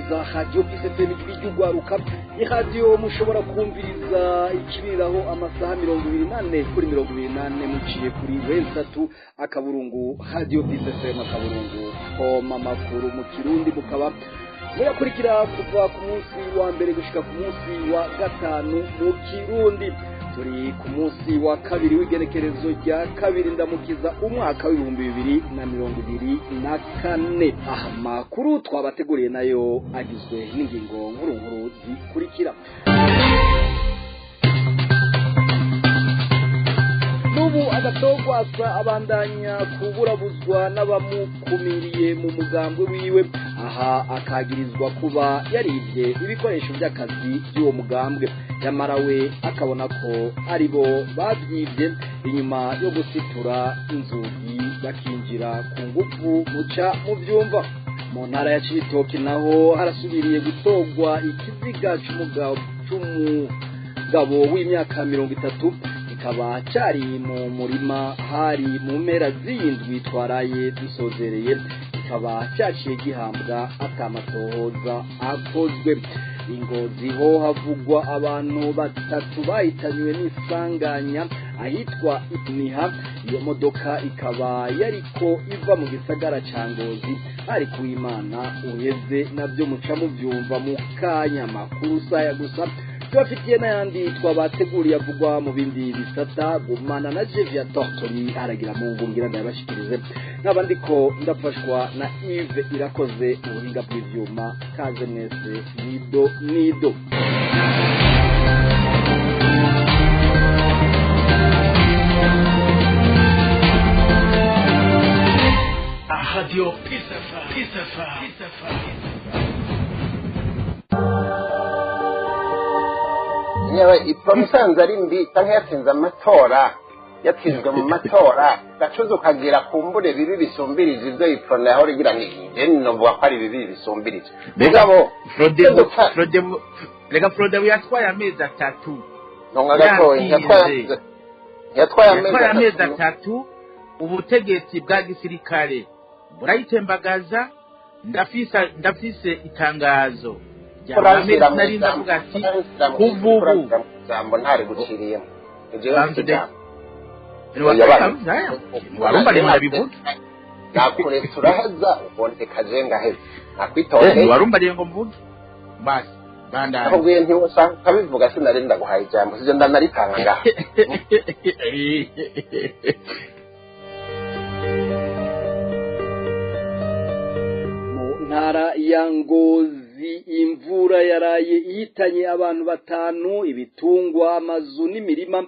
Kumviriza Radio Peace FM, ijwi ry'ugwaruka. Ni radio mushobora kumviriza ikiriraho amasaha 24/24, muciye kuri w3.radiopcfm.com. Amakuru mu Kirundi mukaba muyakurikira kuva ku munsi wa mbere gushika ku munsi wa gatanu mu Kirundi. Turi ku munsi wa kabiri w'igenekerezo rya 2 Ndamukiza, umwaka w'2024. Aha makuru twabateguriye nayo agizwe n'ingingo nkuru nkuru zikurikira. N'ubu Agatogwasa abandanya kuburabuzwa n'abamukumiriye mu mugambwe wiwe, aha akagirizwa kuba yaribye ibikoresho by'akazi by'uwo mugambwe, nyamara we akabona ko aribo babyibye inyuma yo gusitura inzugi bakinjira ku ngufu, muca mu byumva. Mu ntara ya Cibitoke naho harasubiriye gutogwa ikiziga c'umugabo w'imyaka 30, kikaba cari mu murima hari mu mpera z'indwi twaraye dusozereye, kikaba cyaciye gihambwa atamatohoza akozwe. Ingozi ho havugwa abantu batatu bahitanywe n'isanganya ahitwa Iniha. Iyo modoka ikaba yariko iva mu gisagara ca Ngozi ari kuimana uheze, navyo muca muvyumva mu kanya. Makuru saya gusa, tubafitiye n'ayandi twabateguriye avugwa mu bindi bisata. Gumana na Jevia Tortori aragira mu ngira ndabashikirize, nkaba ndiko ndafashwa na Yves Irakoze ubuhinga bw'ivyuma. Kaze mwese, nido nido. Radio Peace FM, Peace FM, Peace FM. Yewe, ipfa musanze ari mbi canke yatsinze amatora, yatsinzwe mu matora, gacuza ukagira kumbure bibi bisumbirije ivyo ipfona yahora igira ngo je novuga ko ari bibi bisumbirije. Mugabo Frodebu, rega Frodebu yatwaye amezi 3. Nonga gatoyi yatwaye amezi 3, ubutegetsi bwa gisirikare burayitembagaza. Ndafise itangazo nari ndavuga ati kuva ubu jambo ntari guciriyemo. Warumva rero ndabivuga. Nakuretse uraheza uboneka je ngaheza nakwitondeye. Warumbariye ngo mvuge basi bandanye. Nakubwiye nti wosanga ukabivuga, sinari ndaguhaye ijambo, sivyo ndanaritanga ngaha. Mu ntara ya Ngozi imvura yaraye ihitanye abantu 5, ibitungwa, amazu n'imirima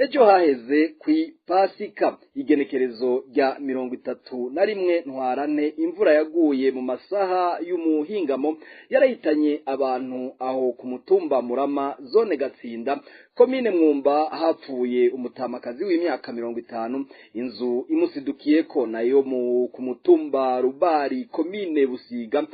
ejo haheze kw'Ipasika, igenekerezo rya 31 Ntwarante. Imvura yaguye mu masaha y'umuhingamo yarahitanye abantu aho ku mutumba Murama, zone Gatsinda, komine Mwumba. Hapfuye umutamakazi w'imyaka 50, inzu imusidukiyeko nayo ku mutumba Rubari, komine Busiga.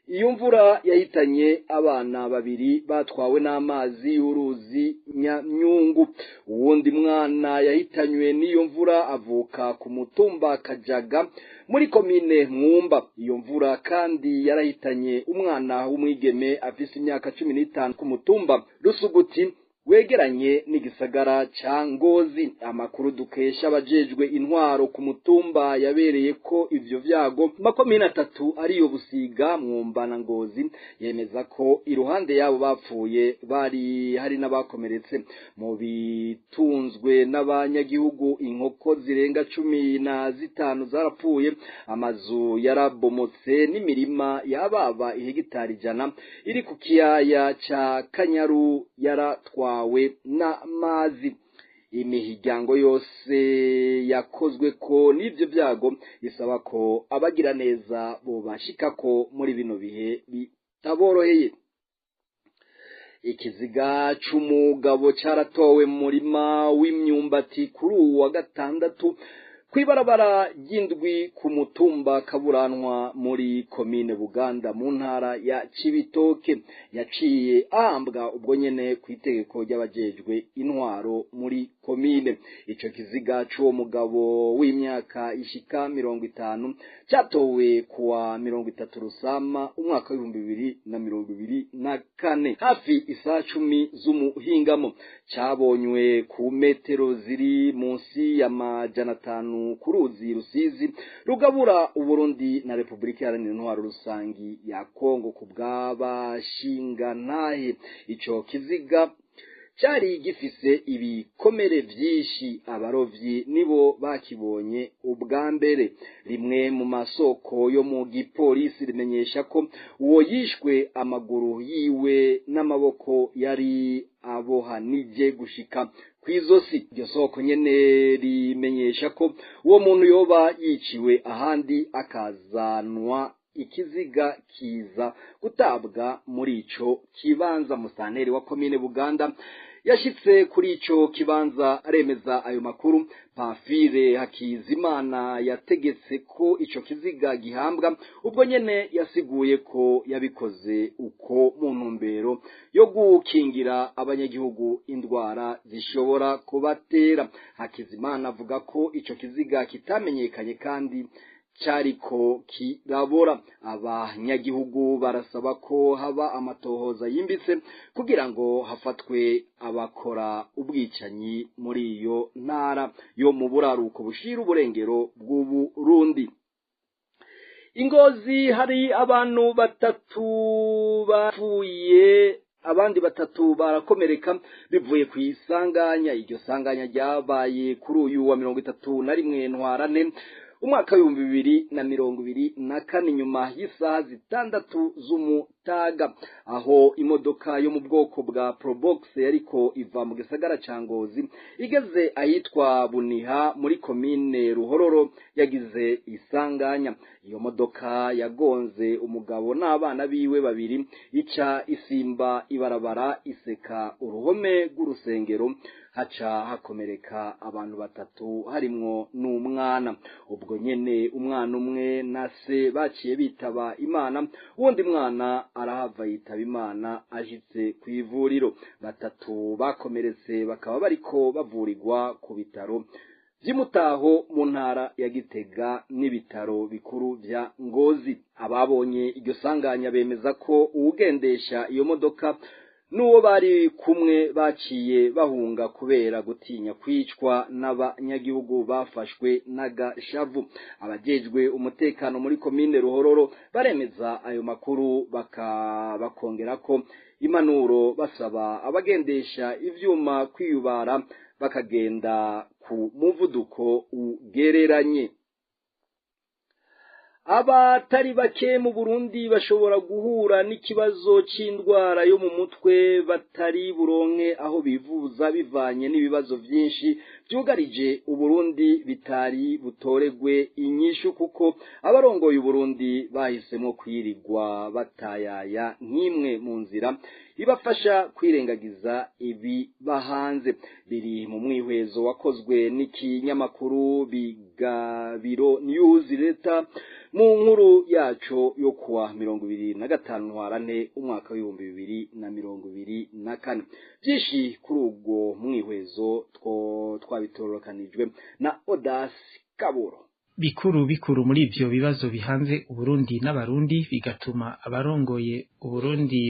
Iyo mvura yahitanye abana 2 batwawe n'amazi y'uruzi Nyamyungu. Uwundi mwana yahitanywe n'iyo mvura avuka ku mutumba Kajaga muri komine Mwumba. Iyo mvura kandi yarahitanye umwana w'umwigeme afise imyaka 15 ku mutumba Rusuguti wegeranye n'igisagara ca Ngozi. Amakuru dukesha abajejwe intwaro ku mutumba yabereye ko ivyo vyago makomine 3 ariyo Busiga, Mwumba na Ngozi, yemeza ko iruhande yabo bapfuye bari hari n'abakomeretse. Mu bitunzwe n'abanyagihugu, inkoko zirenga 15 zarapfuye, amazu yarabomotse n'imirima yababa ihegitari 100 iri ku kiyaya ca Kanyaru yaratwa n'amazi. Imihigango yose yakozwe ko n'ivyo byago isaba ko abagira neza bobashika ko muri bino bihe bitaboroheye. Ikiziga c'umugabo caratowe mu murima w'imyumbati kuri uwa gatandatu Kw'ibarabara ry'indwi ku mutumba Kaburanwa muri komine Buganda mu ntara ya Cibitoke. Yaciye ahambwa ubwo nyene kw'itegeko ry'abajejwe intwaro muri komine. Ico kiziga c'uwo mugabo w'imyaka ishika 50 catowe kuwa 30 Rusama umwaka w'2024 hafi isaha 10 z'umuhingamo. Cabonywe ku metero ziri munsi ya 500 ku ruzi Rusizi rugabura Uburundi na Republika Iharanira Intwaro Rusangi ya Kongo. Ku bw'abashingantahe, ico kiziga cari gifise ibikomere vyinshi. Abarovyi nibo bakibonye ubwa mbere. Rimwe mu masoko yo mu gipolisi rimenyesha ko uwo yishwe amaguru yiwe n'amaboko yari abohanije gushika kw'izosi. Iryo soko nyene rimenyesha ko uwo muntu yoba yiciwe ahandi akazanwa, ikiziga kiza gutabwa muri ico kibanza. Musanteri wa komine Buganda yashitse kuri ico kibanza aremeza ayo makuru. Pamphile Hakizimana yategetse ko ico kiziga gihambwa ubwo nyene. Yasiguye ko yabikoze uko mu ntumbero yo gukingira abanyagihugu indwara zishobora kubatera. Hakizimana avuga ko ico kiziga kitamenyekanye kandi cariko kirabora. Abanyagihugu barasaba ko haba amatohoza yimbitse kugira ngo hafatwe abakora ubwicanyi muri iyo ntara yo mu buraruko bushira uburengero bw'Uburundi. Ingozi hari abantu batatu bapfuye, abandi batatu barakomereka bivuye ku isanganya. Iryo sanganya ryabaye kuri uyu wa 31 Ntwarante umwaka w'2024 nyuma y'isaha 6 z'umutaga, aho imodoka yo mu bwoko bwa Probox yariko iva mu gisagara ca Ngozi igeze ahitwa Buniha muri komine Ruhororo yagize isanganya. Iyo modoka yagonze umugabo n'abana biwe babiri, ica isimba ibarabara iseka uruhome rw'urusengero, haca hakomereka abantu batatu harimwo n'umwana. Ubwo nyene umwana umwe na se baciye bitaba Imana, uwundi mwana arahava yitaba Imana ashitse kw'ivuriro. Batatu bakomeretse bakaba bariko bavurirwa ku bitaro vy'Imutaho mu ntara ya Gitega n'ibitaro bikuru vya Ngozi. Ababonye iryo sanganya bemeza ko uwugendesha iyo modoka n'uwo bari kumwe baciye bahunga kubera gutinya kwicwa n'abanyagihugu bafashwe n'agashavu. Abajejwe umutekano muri komine Ruhororo baremeza ayo makuru, bakongera ko impanuro basaba abagendesha ivyuma kwiyubara bakagenda ku muvuduko ugereranye. Abatari bake mu Burundi bashobora guhura n'ikibazo c'indwara yo mu mutwe batari buronke aho bivuza, bivanye n'ibibazo vyinshi vyugarije Uburundi bitari butoregwe inyishu, kuko abarongoye Uburundi bahisemwo kwirigwa batayaya nk'imwe mu nzira ibafasha kwirengagiza ibiba hanze. Biri mu mwihwezo wakozwe n'ikinyamakuru Bigabiro News Leta mu nkuru yaco yo kuwa 25 Ntwarante umwaka w'2024. Vyinshi kuri ubwo mwihwezo two twabitorokanijwe na Odas Kaburo. Bikuru bikuru muri ivyo bibazo bihanze Uburundi n'Abarundi, bigatuma abarongoye Uburundi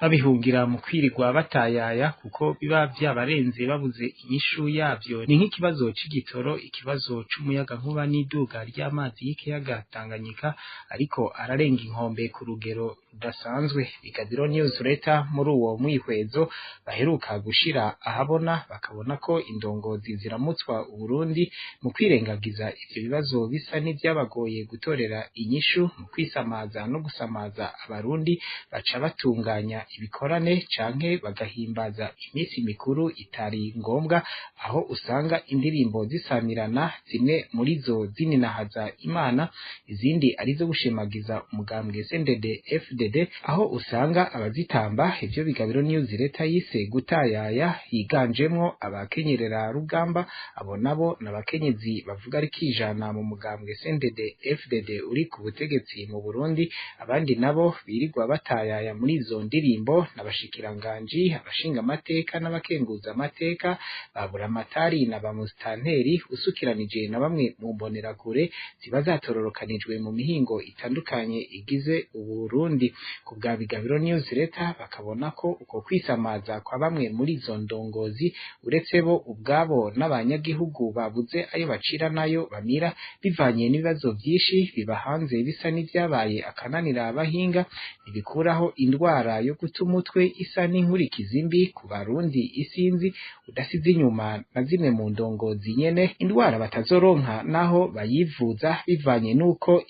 babihungira mu kwirirwa batayaya kuko biba vyabarenze babuze inyishu yavyo, ni nk'ikibazo c'igitoro, ikibazo c'umuyagankuba n'iduga ry'amazi y'ikiyaga Tanganyika ariko ararenga inkombe ku rugero rudasanzwe. Bigabiro News Letter muri uwo mwihwezo baheruka gushira ahabona, bakabona ko indongozi ziramutswa Uburundi mu kwirengagiza ivyo bibazo bisa n'ivyabagoye gutorera inyishu, mu kwisamaza no gusamaza Abarundi, baca batunganya ibikorane canke bagahimbaza iminsi mikuru itari ngombwa aho. aho usanga indirimbo zisamirana, zimwe muri zo zininahaza Imana, izindi arizo gushimagiza umugambwe CNDD FDD, aho usanga abazitamba ivyo Bigabiro News Leta yise gutayaya, higanjemwo abakenyerera rugamba, abo nabo n'abakenyezi bavuga rikijana mu mugambwe CNDD FDD uri ku butegetsi mu Burundi. Abandi nabo birirwa batayaya muri izo ndirimbo n'abashikiranganji, abashinga amateka n'abakenguza amateka, baburamatari na ba musitanteri, usukiranije na bamwe mu mbonerakure ziba zatororokanijwe mu mihingo itandukanye igize Uburundi. Ku bwa Bigabiro News Leta, bakabona ko uko kwisamaza kwa bamwe muri izo ndongozi, uretse bo ubwabo n'abanyagihugu babuze ayo bacira nayo bamira, bivanye n'ibibazo vyinshi bibahanze bisa n'ivyabaye akananira abahinga, ntibikuraho indwara yo guta umutwe isa n'inkurikizi mbi ku Barundi isinzi, udasize inyuma na zimwe mu ndongozi nyene, indwara batazoronka naho bayivuza, bivanye n'uko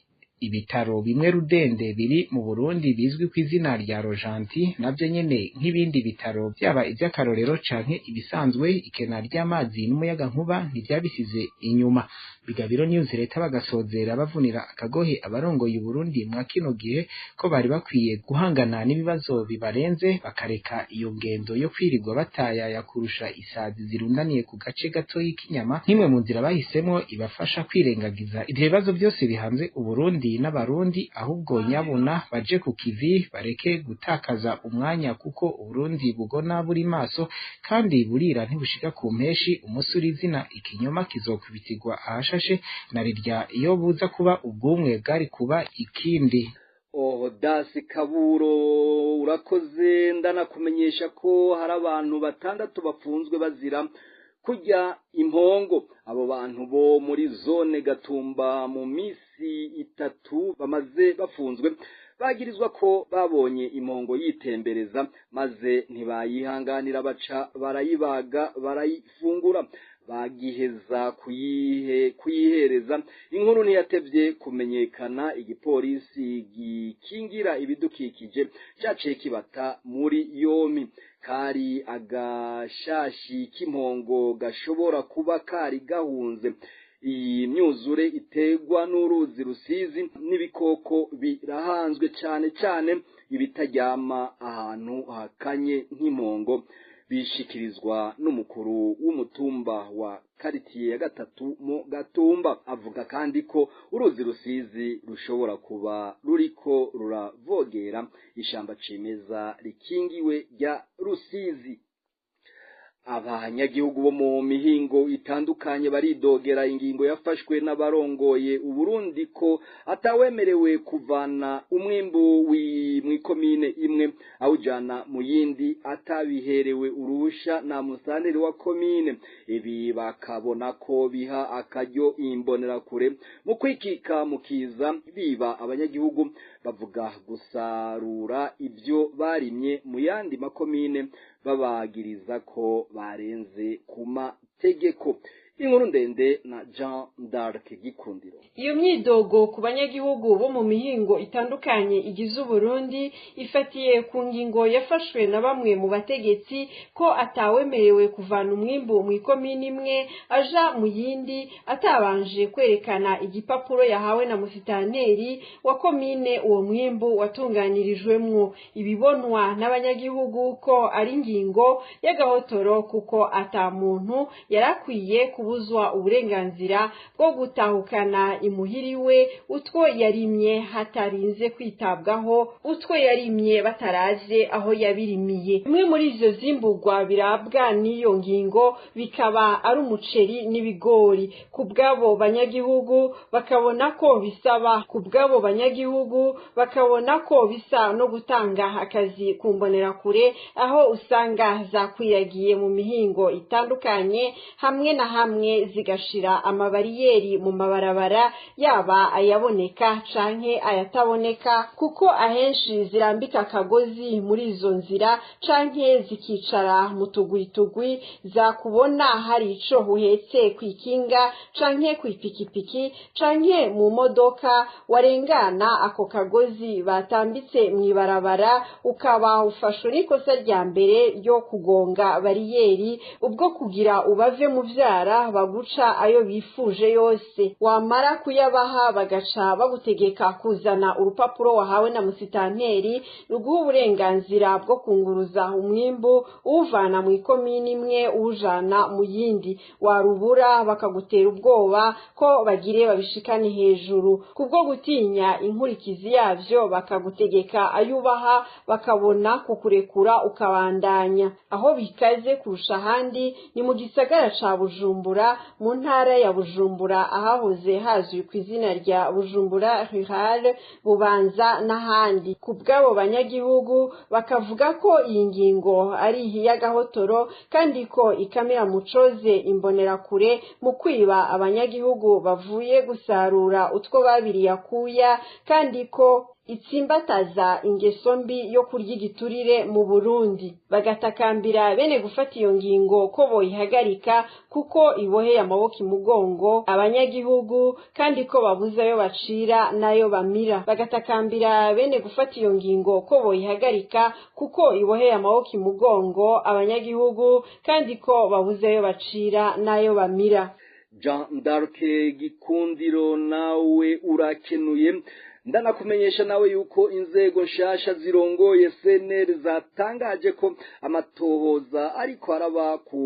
ibitaro bimwe rudende biri mu Burundi bizwi ku izina rya Rojanti navyo nyene nk'ibindi bitaro vyaba ivy'akarorero canke ibisanzwe, ikena ry'amazi n'umuyagankuba ntivyabisize inyuma. Bigabiro News Leta bagasozera bavunira akagohe abarongoye Uburundi mwa kino gihe ko bari bakwiye guhangana n'ibibazo bibarenze, bakareka iyo ngendo yo kwirirwa batayaya kurusha isazi zirundaniye ku gace gatoyi k'inyama, nk'imwe mu nzira bahisemwo ibafasha kwirengagiza ivyo bibazo vyose bihanze Uburundi n'Abarundi, ahubwo nyabuna baje ku kivi, bareke gutakaza umwanya, kuko Uburundi bugona buri maso kandi burira ntibushika ku mpeshi. Umunsi urizina ikinyoma kizokubitirwa ahashashe, na rirya iyo buza kuba ubwumwe bwari kuba ikindi. Oh, Dasi Kaburo, urakoze. Ndanakumenyesha ko hari abantu batandatu bafunzwe bazira kurya impongo. Abo bantu bo muri zone Gatumba mu misi 3 bamaze bafunzwe, bagirizwa ko babonye impongo yitembereza maze ntibayihanganira, baca barayibaga barayifungura, bagiheza kuyihereza. Inkuru ntiyatevye kumenyekana, igipolisi gikingira ibidukikije caciye kibata muri yomi. Kari agashashi k'impongo gashobora kuba kari gahunze iyi myuzure iterwa n'uruzi Rusizi n'ibikoko birahanzwe, cane cane ibitaryama ahantu hakanye nk'impongo, bishikirizwa n'umukuru w'umutumba wa karitiye ya 3 mu Gatumba. Avuga kandi ko uruzi Rusizi rushobora kuba ruriko ruravogera ishamba cimeza rikingiwe rya Rusizi. Abanyagihugu bo mu mihingo itandukanye baridogera ingingo yafashwe n'abarongoye Uburundi ko atawemerewe kuvana umwimbu mw'ikomine imwe awujana mu yindi atabiherewe uruhusha na musanteri wa komine. Ibi bakabona ko biha akaryo imbonerakure mu kwikika mukiza biba abanyagihugu, bavuga gusarura ibyo barimye mu yandi makomine, babagiriza ko barenze ku mategeko. Inkuru ndende na Jean d'Arc Gikundiro. Iyo myidogo ku banyagihugu bo mu mihingo itandukanye igize Uburundi ifatiye ku ngingo yafashwe na bamwe mu bategetsi ko atawemerewe kuvana umwimbu mu ikomini imwe aja mu yindi atabanje kwerekana igipapuro yahawe na musitanteri wa komine uwo mwimbu watunganirijwemwo. Ibibonwa n'abanyagihugu ko ari ingingo y'agahotoro, kuko ata muntu yarakwiye kubuzwa uburenganzira bwo gutahukana imuhiriwe utwo yarimye hatarinze kwitabwaho utwo yarimye bataraje aho yabirimiye. Bimwe muri izo zimbugwa birabwa n'iyo ngingo bikaba ari umuceri n'ibigori. Ku bw'abo banyagihugu bakabona ko bisaba ku bw'abo banyagihugu bakabona ko bisa no gutanga akazi ku mbonerakure, aho usanga zakwiragiye mu mihingo itandukanye hamwe na hamwe hamwe zigashira amabariyeri mu mabarabara, yaba ayaboneka canke ayataboneka, kuko ahenshi zirambika akagozi muri izo nzira canke zikicara mu tugwitugwi, zakubona hari ico uhetse kw'ikinga canke kw'ipikipiki canke mu modoka, warengana ako kagozi batambitse mw'ibarabara ukaba ufashwe n'ikosa rya mbere ryo kugonga bariyeri, ubwo kugira ubave mu vyara baguca ayo bifuje yose, wamara kuyabaha bagaca bagutegeka kuzana urupapuro wahawe na musitanteri ruguha uburenganzira bwo kunguruza umwimbu uwuvana mu ikomini imwe uwujana mu yindi, warubura bakagutera ubwoba ko bagire babishikane hejuru, kubwo gutinya inkurikizi yavyo bakagutegeka ayubaha bakabona kukurekura ukabandanya. Aho bikaze kurusha ahandi ni mu gisagara ca Bujumbura, mu ntara ya Bujumbura ahahoze hazwi ku izina rya Bujumbura Rural, Bubanza n'ahandi. Ku bw'abo banyagihugu bakavuga ko iyi ngingo ari iy'agahotoro kandi ko ikamira mucoze imbonerakure mu kwiba abanyagihugu bavuye gusarura utwo babiriye akuya, kandi ko itsimbataza ingeso mbi yo kurya igiturire mu Burundi. Bagatakambira bene gufata iyo ngingo ko boyihagarika kuko iboheye amaboko imugongo abanyagihugu, kandi ko babuze ayo bacira n'ayo bamira. Bagatakambira bene gufata iyo ngingo ko boyihagarika kuko iboheye amaboko imugongo abanyagihugu, kandi ko babuze ayo bacira n'ayo bamira. Jean d'Arc Gikundiro nawe urakenuye. Ndanakumenyesha nawe yuko inzego nshasha zirongoye CNL zatangaje ko amatohoza ariko araba ku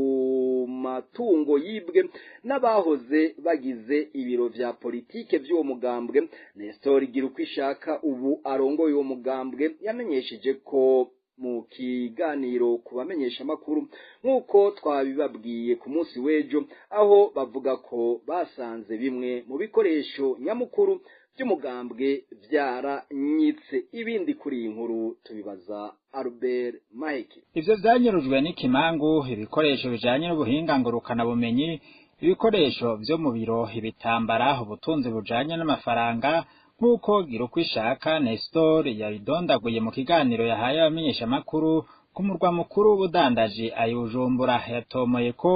matungo yibwe n'abahoze bagize ibiro vya politike vy'uwo mugambwe. Nestor Girukwishaka ubu arongoye uwo mugambwe yamenyesheje ko mu kiganiro kubamenyesha makuru nkuko twabibabwiye ku munsi w'ejo, aho bavuga ko basanze bimwe mu bikoresho nyamukuru by'umugambwe vyaranyitse. Ibindi kuri iyi nkuru tubibaza Albert Maheke. Ivyo vyanyurujwe n'ikimangu, ibikoresho bijanye n'ubuhinga ngurukana bumenyi, ibikoresho vyo mu biro, ibitambara, ubutunzi bujanye n'amafaranga, nk'uko Girukwishaka Nestor yabidondaguye mu kiganiro yahaye abamenyeshamakuru ku murwa mukuru w'ubudandaji ayi Bujumbura. Yatomoye ko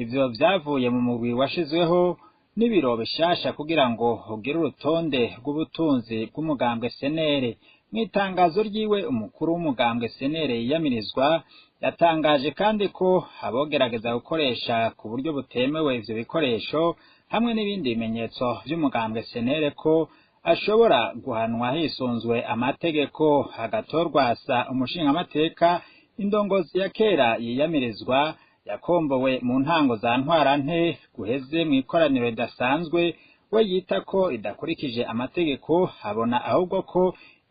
ivyo vyavuye mu mugwi washizweho n'ibiro bishasha kugira ngo ugire urutonde rw'ubutunzi bw'umugambwe CNL. Mw'itangazo ryiwe umukuru w'umugambwe CNL yiyamirizwa yatangaje kandi ko abogerageza gukoresha ku buryo butemewe ivyo bikoresho hamwe n'ibindi bimenyetso vy'umugambwe CNL ko ashobora guhanwa hisunzwe amategeko. Agatorwasa umushingamateka indongozi ya kera yiyamirizwa yakombowe mu ntango za ntwarante guheze mu ikoraniro ridasanzwe, we yita ko ridakurikije amategeko, abona ahubwo ko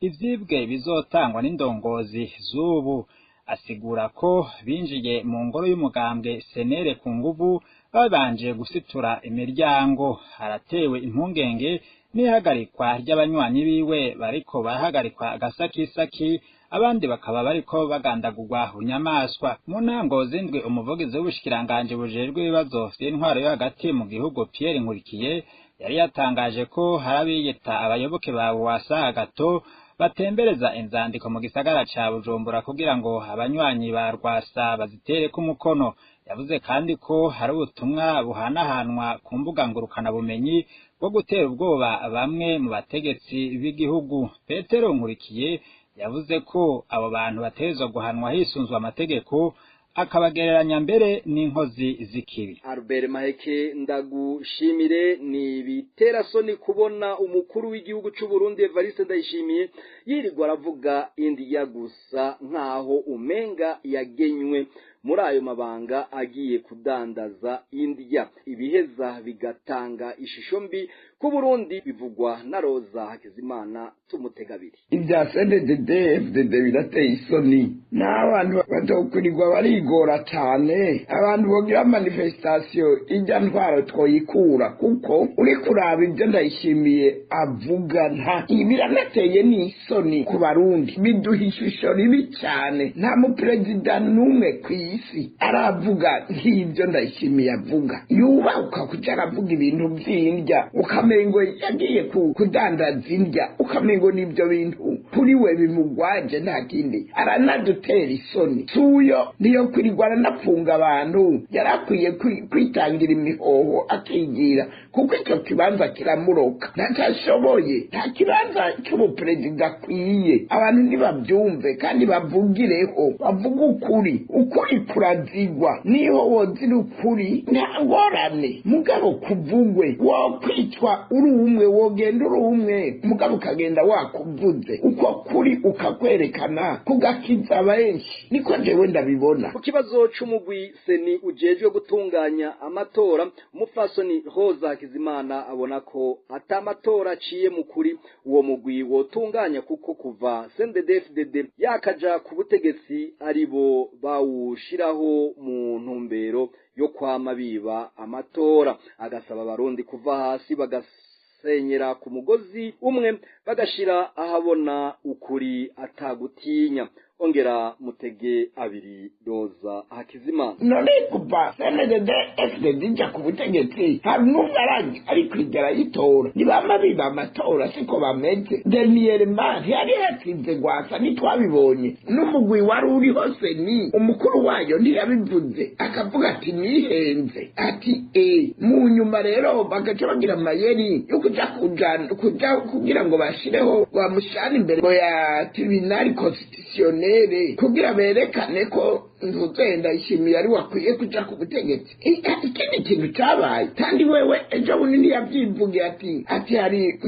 ivyibwe bizotangwa n'indongozi z'ubu. Asigura ko binjiye mu ngoro y'umugambwe CNL ku nguvu babanje gusitura imiryango. Haratewe impungenge n'ihagarikwa ry'abanywanyi biwe bariko barahagarikwa agasakisaki, abandi bakaba bariko bagandagurwa bunyamaswa. Mu ntango zindwi umuvugizi w'ubushikiranganji bujejwe ibibazo vy'intwaro yo hagati mu gihugu Pierre Nkurikiye yari yatangaje ko hari abiyita abayoboke ba Rwasa Agato batembereza inzandiko mu gisagara ca Bujumbura kugira ngo abanywanyi ba Rwasa bazitereko umukono. Yavuze kandi ko hari ubutumwa buhanahanwa ku mbuga ngurukana bumenyi bwo gutera ubwoba bamwe mu bategetsi b'igihugu. Petero Nkurikiye yavuze ko abo bantu bategerezwa guhanwa hisunzwe amategeko, akabagereranya mbere n'inkozi z'ikibi. Albert Maheke ndagushimire. Ni bitera soni kubona umukuru w'igihugu c'u Burundi Evariste Ndayishimiye yirirwa aravuga indiya gusa nkaho umenga yagenywe muri ayo mabanga agiye kudandaza indiya, ibiheza bigatanga ishusho mbi ku Burundi, bivugwa na Roza Hakizimana. Tumutegabiri. Ibya CNDD FDD birateye isoni, n'abantu batokurirwa barigora cyane. Abantu bogira manifestation ijya ntwaro twoyikura, kuko uri kuraba ibyo Ndayishimiye avuga nta biranateye n'isoni ku Barundi, biduha ishusho ribi cyane. Nta muperezida n'umwe ku isi aravuga nk'ibyo Ndayishimiye avuga. Yubahuka kuja aravuga ibintu vy'indya, ukamengo yagiye kudandaza indya, ukamengo n'ibyo bintu kuri we bimugwaje, nta kindi. Aranadutera isoni. Suyo niyo kwirirwa aranapfunga abantu, yarakwiye kwitangira imihoho akigira, kuko icyo kibanza kiramuroka, ntacyo ashoboye, nta kibanza cy'ubuperezida akwiye. Abantu ntibabyumve kandi bavugireho, bavuge ukuri. Ukuri kurazigwa, niho wozira ukuri nta ngorane, mugabo kuvugwe. Wokwicwa uri umwe, wogenda uri umwe, mugabo ukagenda wakuvuze uko kuri, ukakwerekana kugakiza benshi. Niko jewe ndabibona. Ku kibazo c'umugwi CENI ujejwe gutunganya amatora, umupfasoni Roza Hakizimana abona ko ata matora aciye mu kuri uwo mugwi wotunganya, kuko kuva CNDD-FDD yakaja ku butegetsi aribo bawushiraho mu ntumbero yo kwama biba amatora. Agasaba abarundi kuva hasi bagasenyera ku mugozi umwe, bagashira ahabona ukuri atagutinya. Ongera mutege abiri Roza Hakizimana. None kuva CNDD FDD ija ku butegetsi, hari n'umwe ari kwigera yitora? Nibama biba amatora, siko bameze. Dernièrement ntiyari yatsinze Rwasa, ntitwabibonye? N'umugwi wari uriho CENI, umukuru wayo ntiyabivuze, akavuga ati nihenze, ati e mu nyuma rero bagaca bagira amayeri yo kuja kujana kuja kugira ngo bashireho bamushane imbere ya tribunal constitutionnel, kugira berekane ko ntuzenda ishimiye ari wakwiye kuja ku butegetsi. Ikindi kintu cabaye kandi, wewe ejo bunini yavyivugiye ati hari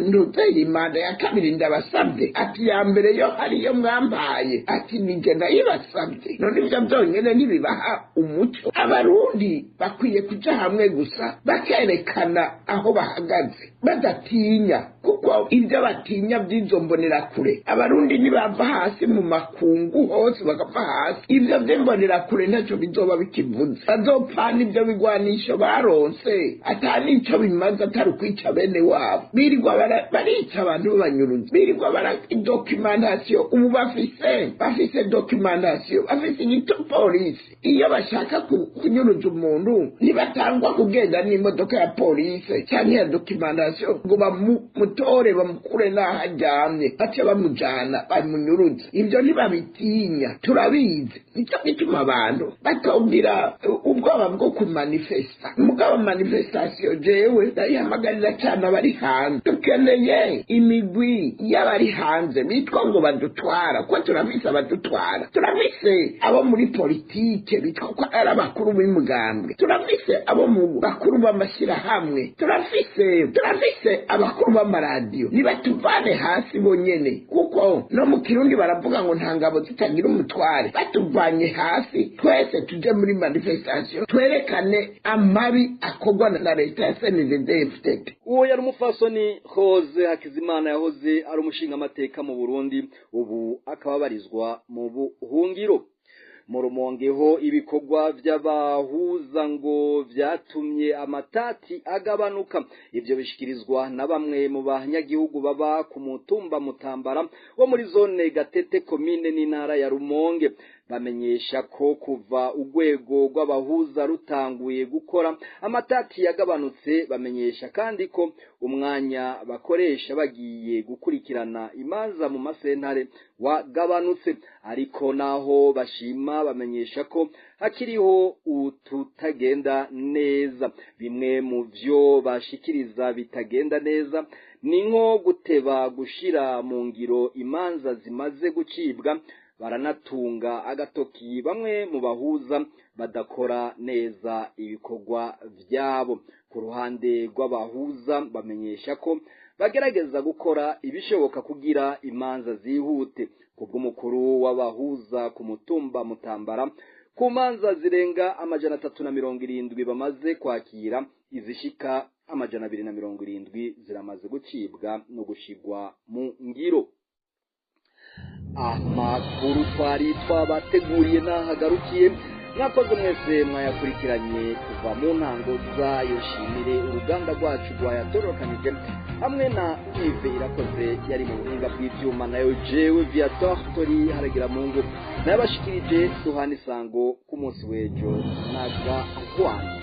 ntuzeye manda ya kabiri ndabasabye, ati ya mbere yo hariyo mwambaye, ati nije ndayibasabye. None ivyo vyonyene ntibibaha umuco? Abarundi bakwiye kuja hamwe gusa, bakerekana aho bahagaze badatinya, kuko ibyo batinya by'izo mbonerakure, abarundi ntibava hasi mu makungu hose bakava hasi, ibyo by'imbonerakure ntacyo bizoba bikivuze. Bazopfana ibyo bigwanisho baronse, ata n'ico bimaze atari ukwica bene wabo. Birirwa barica abantu b'abanyuruzi, birirwa bara documentation. Ubu bafise documentation, bafise igitopolisi. Iyo bashaka kunyuruza umuntu, ntibatangwa kugenda n'imodoka ya polisi canke ya documentation ngo bamutore, bamukure n'aho aryamye, bace bamujana bamunyuruze. Ibyo ntibabitinya, turabizi. Nicyo gituma abantu batubwira ubwoba bwo kumanifesta. Mugabo manifestation jewe ndayihamagarira cane abari hanze. Dukeneye imigwi y'abari hanze bitwa ngo badutwara, ko turafise abadutwara, turafise abo muri politike bitwa ko ari abakuru b'imigambwe, turafise abo mu bakuru b'amashyirahamwe, turafise abakuru b'amaradiyo. Nibatuvane hasi bonyene, kuko no mu Kirundi baravuga ngo nta ngabo zitagira umutware. Batuvanye hasi twese, tuje muri manifestation, twerekane amabi akorwa na leta ya CNDD-FDD. Uwo yari umupfasoni Rose Hakizimana, yahoze ari umushingamateka mu Burundi, ubu akaba abarizwa mu buhungiro. Mu Rumongeho, ibikorwa vy'abahuza ngo vyatumye amatati agabanuka. Ivyo bishikirizwa na bamwe mu banyagihugu baba ku mutumba Mutambara wo muri zone Gatete, komine n'intara ya Rumonge. Bamenyesha ko kuva urwego rw'abahuza rutanguye gukora, amatati yagabanutse. Bamenyesha kandi ko umwanya bakoresha bagiye gukurikirana imanza mu masentare wagabanutse. Ariko naho bashima, bamenyesha ko hakiriho ututagenda neza. Bimwe mu vyo bashikiriza bitagenda neza ni nko guteba gushira mu ngiro imanza zimaze gucibwa. Baranatunga agatoki bamwe mu bahuza badakora neza ibikorwa vyabo. Ku ruhande rw'abahuza, bamenyesha ko bagerageza gukora ibishoboka kugira imanza zihute. Kubw'umukuru w'abahuza ku mutumba Mutambara, ku manza zirenga 370 bamaze kwakira, izishika 270 ziramaze gucibwa no gushigwa mu ngiro. Amakuru twari twabateguriye nahagarukiye. Mwakoze mwese mwayakurikiranye kuva mu ntango zayo. Shimire uruganda rwacu rwayatorokanije hamwe na Yves Irakoze yari mu buhinga bw'ivyuma, nayo jewe Viator Tori haragira mungu nayabashikirije. Duhana isango ku munsi w'ejo naga hwana.